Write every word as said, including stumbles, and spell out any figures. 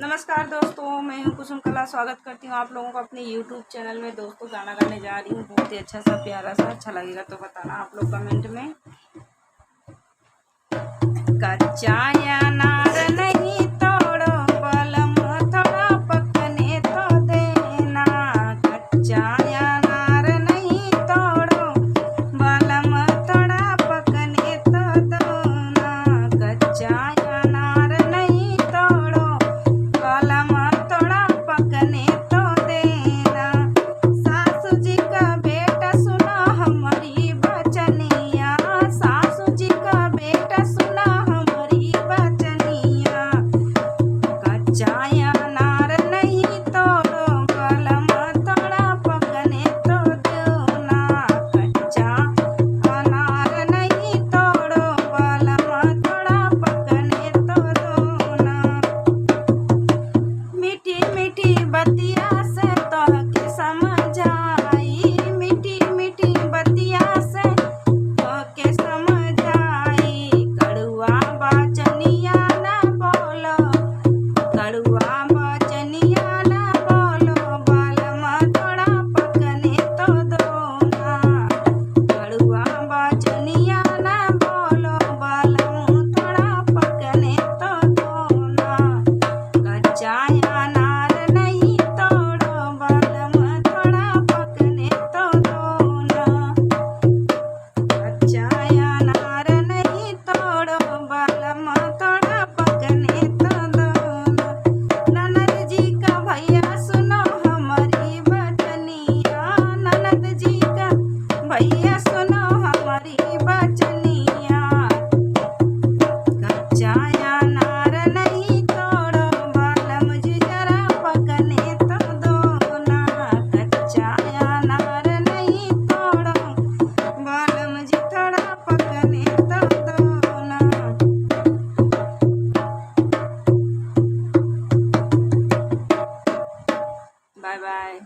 नमस्कार दोस्तों, मैं हूँ कुसुम कला। स्वागत करती हूँ आप लोगों को अपने YouTube चैनल में। दोस्तों, गाना गाने जा रही हूँ, बहुत ही अच्छा सा, प्यारा सा। अच्छा लगेगा तो बताना आप लोग कमेंट में। कच्चा अनार नहीं तोड़ो बलम, थोड़ा पकने तो देना। कच्चा अनार नहीं तोड़ो बलम, थोड़ा पकने तो देना। कच्चा अनार नहीं तोड़ो बलम, थोड़ा पकने तो देना। सासू जी का बेटा सुना हमारी बचनिया, सासू जी का बेटा सुना हमारी बचनिया। कच्चा अनार नहीं तोड़ो बलम, थोड़ा पकने तो देना। कच्चा अनार नहीं तोड़ो बलम, थोड़ा पकने तो देना। मीठी मीठी बतिया से तोहके समझाई, मीठी मीठी बतिया से तोहके समझाई। कड़ुआ बचनिया ना बोलो, कड़ुआ बचनिया ना बोलो बलम, थोड़ा पकने तो देना। कड़ुआ बचनिया ना बोलो बलम, थोड़ा पकने तो देना। कच्चा अनार नहीं तोड़ो बलम, थोड़ा पकने तो देना। कच्चा अनार नहीं तोड़ो बलम, थोड़ा पकने तो देना। ननद जी का भैया सुनो हमारी बचनिया, ननद जी का भैया सुनो हमारी बचनिया। कच्चा अनार नहीं तोड़ो बलम जी, जरा पकने तो देना। कच्चा अनार नहीं तोड़ो बलम जी, थोड़ा पकने तो देना। Bye bye.